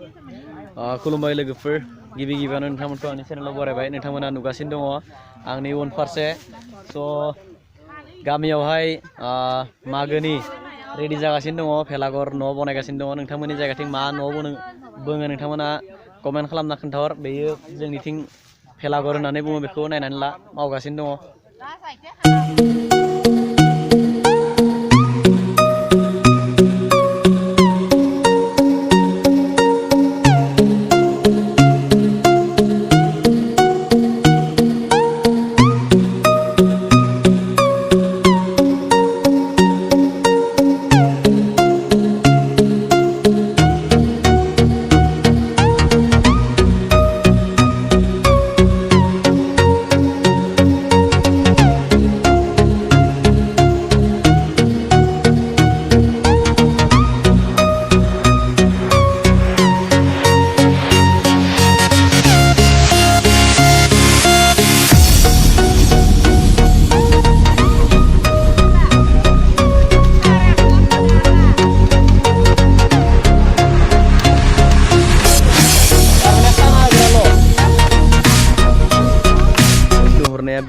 खुलुमबाय लोगोफोर गिबि गिबियावनो नोंथांमोनखौ आंनि चेनेलाव बरायबाय नोंथांमोना नुगासिनो दङ आंनि उनफारसे स' गामियावहाय मागोनि रेडि जागासिनो दङ भेलाघर न' बनायगासिनो दङ नोंथांमोननि जायगाथिं मा न' बुङो नोंथांमोना कमेन्ट खालामना खोन्थाहर बेयो जोंनिथिं भेलाघर होननानै बुङो बेखौ नायनानै ला मावगासिनो दङ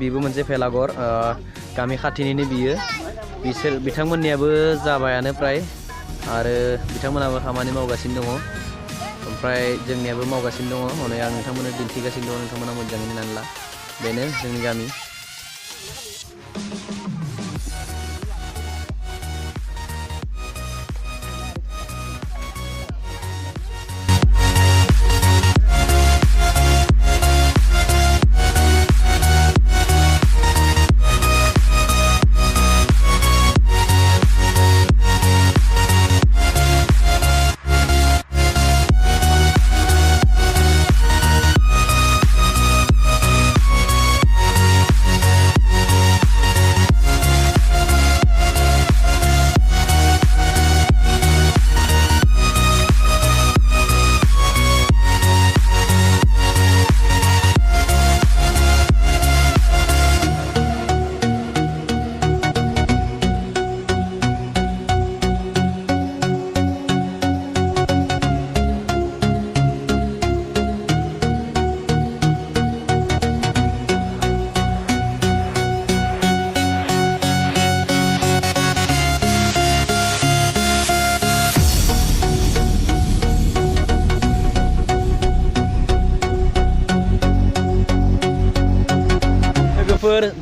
बेबो मोनसे भेलाघर गामि खाथिनिनो बियो बिथांमोननियाबो जाबायानो प्राय आरो बिथांमोनाबो खामानि मावगासिनो दङ ओमफ्राय जोंनियाबो मावगासिनो दङ हनै आं नोंथांमोननो दिन्थिगासिनो दङ नोंथांमोना मोजाङै नायनानै ला बेनो जोंनि गामि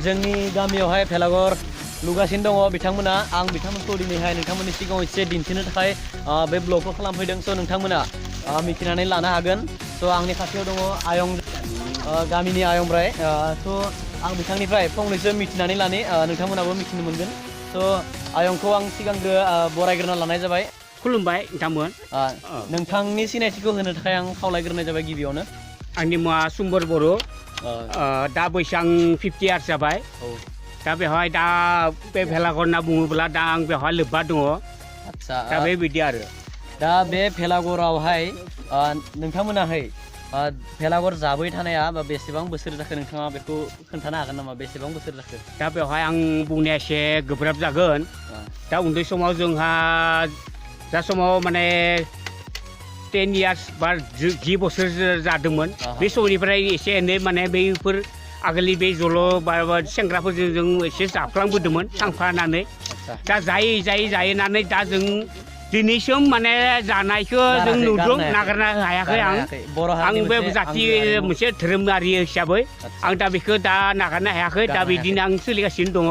जोंनि गामियावहाय भेलाघर लुगासिनो दङ बिथांमोना आं बिथांमोनखौ दिनैहाय नोंथांमोननि सिगाङाव एसे दिन्थिनो थाखाय बे ब्लगखौ खालामफैदों स' नोंथांमोना मिथिनानै लानो हागोन स' आंनि खाथियाव दङ आयं गामिनि आयंब्राय स' आं बिथांनिफ्राय फंनैसो मिथिनानै लानि नोंथांमोनाबो मिथिनो मोनगोन स' आयंखौ आं सिगांग्रो बरायग्रोना लानाय जाबाय खुलुमबाय नोंथांमोन नोंथांनि सिनायथिखौ होनो थाखाय आं खावलायग्रोनाय जाबाय गिबियावनो आंनि मुङा सुम्बर बर' दा बैसां 50 इयार्स जाबाय दा बेवहाय दा बे भेलाघर होनना बुङोब्ला दा आं बेवहाय लोब्बा दङ आदसा दा बेबायदि आरो दा बे भेलाघरावहाय नोंथांमोनाहाय भेलाघर जाबाय थानाया बा बेसेबां बोसोर जाखो नोंथाङा बेखौ खोन्थानो हागोन नामा बेसेबां बोसोर जाखो दा बेवहाय आं बुंनाया एसे गोब्राब जागोन दा उन्दै समाव जोंहा दा समाव माने 10 इयार्स बा 10 बोसोर जादोंमोन बे समनिफ्राय एसे एनै माने बैफोर आगोलनि बे जल' बा सेंग्राफोरजों जों एसे जाफ्लांबोदोंमोन थांफानानै दा जायै दा जों दिनैसिम माने जानायखौ जों नुदों नागारनो हायाखै आं बे जाथि मोनसे धोरोमारि हिसाबै आं दा बेखौ दा नागारनो हायाखै दा बिदिनो आं सोलिगासिनो दङ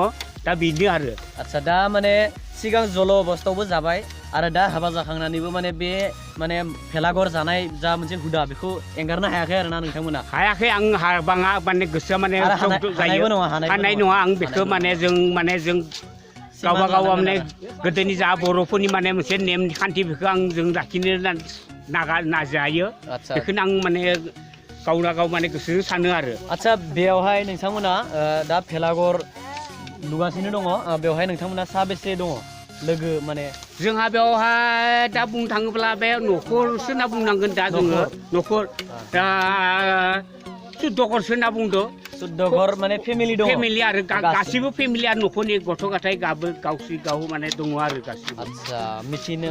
दा बिनो आरो आदसा दा माने सिगां जल' अबस्थायावबो जाबाय आरो दा हाबा जाखांनानैबो माने बे माने भेलाघर जानाय जा मोनसे हुदा बेखौ एंगारनो हायाखै आरोना नोंथांमोना हायाखै आं हाबाङा माने गोसोआ माने हानाय नङा आं बेखौ माने जों गावबा गाव माने गोदोनि जा बर'फोरनि माने मोनसे नेम खान्थि बेखौ आं जों लाखिनो नाजायो बेखौनो आं माने गावना गाव माने गोसोजों सानो आरो आदसा बेयावहाय नोंथांमोना दा भेलाघर लुगासिनो दङ बेवहाय नोंथांमोना साबेसे दङ लोगो माने जोंहा बेवहाय दा बुंनो थाङोब्ला बे न'खरसो होनना बुंनांगोन दा जोङो न'खर दा 14 घरसो होनना बुंदो 14 घर माने फेमिलि दङ फेमिलि आरो गासिबो फेमिलि आरो न'खरनि गथ' गथाय गावसि गाव माने दङ आरो गासिबो आच्छा मिथिनो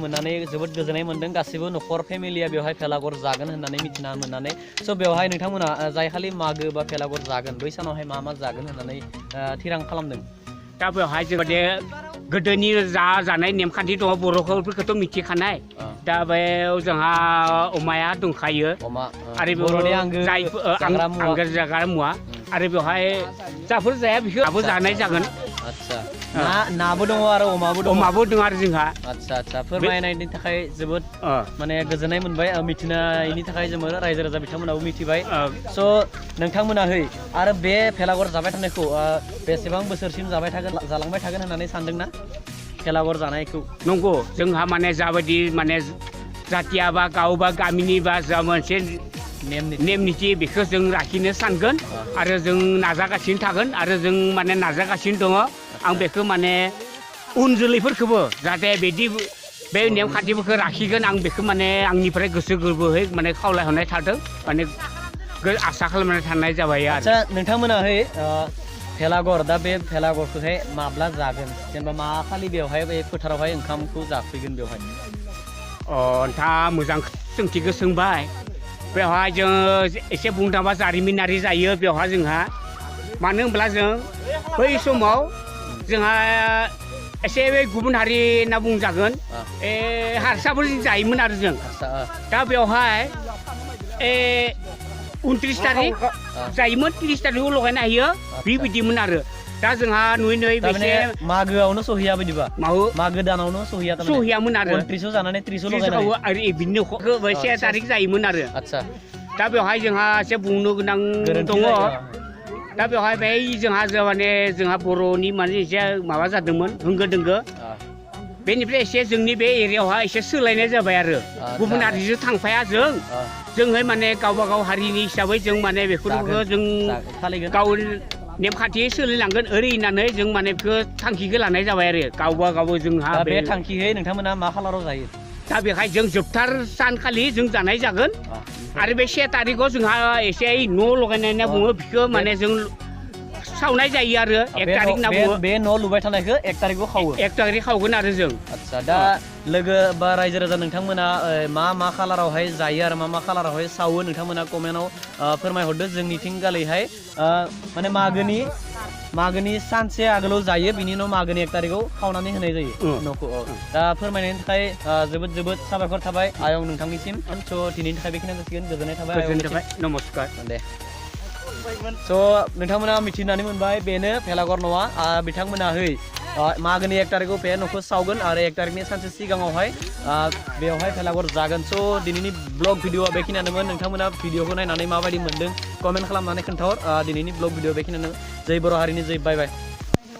मोननानै जोबोद गोजोननाय मोनदों गासिबो न'खर फेमिलिया बेवहाय भेलाघर जागोन होननानै मिथिना मोननानै स' बेवहाय नोंथांमोना जाय खालि मागो बा भेलाघर जागोन बै सानावहाय मा जागोन होननानै थिरां खालामदों दा बेवहाय जों माने गोदोनि जानाय नेमखान्थि दङ बर'फोरखौथ' मिथिखानाय दा बेयाव जोंहा अमाया दंखायो आरो बर'नि आंगो जाग्रा मुवा आरो बेवहाय जाफोर जाया बेखौ जानाय जागोन आच्छा नाबो दङ आरो अमाबो दङ आरो जोंहा आच्छा फोरमायनायनि थाखाय जोबोद माने गोजोननाय मोनबाय मिथिनायनि थाखाय जोङो रायजो राजा बिथांमोनाबो मिथिबाय स' नोंथांमोनाहै आरो बे भेलाघर जाबाय थानायखौ बेसेबां बोसोरसिम जालांबाय थागोन होननानै सानदोंना भेलाघर जानायखौ नंगौ जोंहा माने जाबायदि माने जातिया बा गाव बा गामिनि बा जा मोनसे नेम निथि बेखौ जों लाखिनो सानगोन आरो जों नाजागासिनो थागोन आरो जों माने नाजागासिनो दङ आं बेखौ माने उन जोलैफोरखौबो जाहाथे बिदि बे नेमखान्थिफोरखौ लाखिगोन आं बेखौ माने आंनिफ्राय गोसो गोरबोहै माने खावलायहरनाय थादों माने आसा खालामनानै थानाय जाबाय आरो आच्छा नोंथांमोनाहै भेलाघर दा बे भेलाघरखौहाय माब्ला जागोन जेनेबा मा खालि बेवहाय बे फोथारावहाय ओंखामखौ जाफैगोन बेवहाय नोंथाङा मोजां सोंथिखौ सोंबाय बेवहाय जों एसे बुंनो थाङोबा जारिमिनारि जायो बेवहाय जोंहा मानो होनब्ला जों बै समाव जोंहा एसे बे गुबुन हारि होनना बुंजागोन हारसाफोर जायोमोन आरो जों दा बेवहाय 29 तारिख जायोमोन 30 तारिखआव लगायनो हायो बेबायदिमोन आरो दा जोंहा नुयै बेसे मागोआवनो सहैया बायदिबा मागो दानावनो सहैयामोन आरो 29 जानानै 30 लगायनाय आरो बिदिनो 6 तारिख जायोमोन आरो आच्छा दा बेवहाय जोंहा एसे बुंनो गोनां दङ दा बेवहाय बै जोंहा माने जोंहा बर'नि माने एसे माबा जादोंमोन होंगो दोंगो बेनिफ्राय एसे जोंनि बे एरियायावहाय एसे सोलायनाय जाबाय आरो गुबुन हारिजों थांफाया जोंहाय माने गावबा गाव हारिनि हिसाबै जों माने बेफोरखौ जों गाव नेमखान्थि सोलिलांगोन ओरै होननानै जों माने बेखौ थांखिखौ लानाय जाबाय आरो गावबा गाव जोंहा बे थांखियै नोंथांमोना मा खालाराव जायो दा बेखाय जों जोबथार सानखालि जों जानाय जागोन आरो बे 6 तारिखआव जोंहा एसे न' लगायनाय होनना बुङो बेखौ माने जों सावनाय जायो आरो 1 तारिख होनना बुङो बे न' लुबाय थानायखौ 1 तारिखआव खावो 1 तारिख खावगोन आरो जों आच्छा दा लोगो बा रायजो राजा नोंथांमोना मा खालारावहाय जायो आरो मा खालारावहाय सावो नोंथांमोना कमेन्टआव फोरमायहरदो जोंनिथिं गालैहाय माने मागोनि सानसे आगोलाव जायो बिनि उनाव मागोनि 1 तारिखआव खावनानै होनाय जायो न'खौ दा फोरमायनायनि थाखाय जोबोद साबायखर थाबाय आयं नोंथांनिसिम स' दिनैनि थाखाय बेखिनियानो जासिगोन गोजोननाय थाबाय नमस्कार दे स' नोंथांमोना मिथिनानै मोनबाय बेनो भेलाघर न'आ बिथांमोनाहै मागोनि 1 तारिखआव बे न'खौ सावगोन आरो 1 तारिखनि सानसे सिगाङावहाय बेवहाय भेलाघर जागोन स' दिनैनि ब्लग भिडिअआ बेखिनियानोमोन नोंथांमोना भिडिअखौ नायनानै माबायदि मोनदों कमेन्ट खालामनानै खोन्थाहर दिनैनि ब्लग भिडिअ बेखिनियानो जै बर' हारिनि जै बाय बाय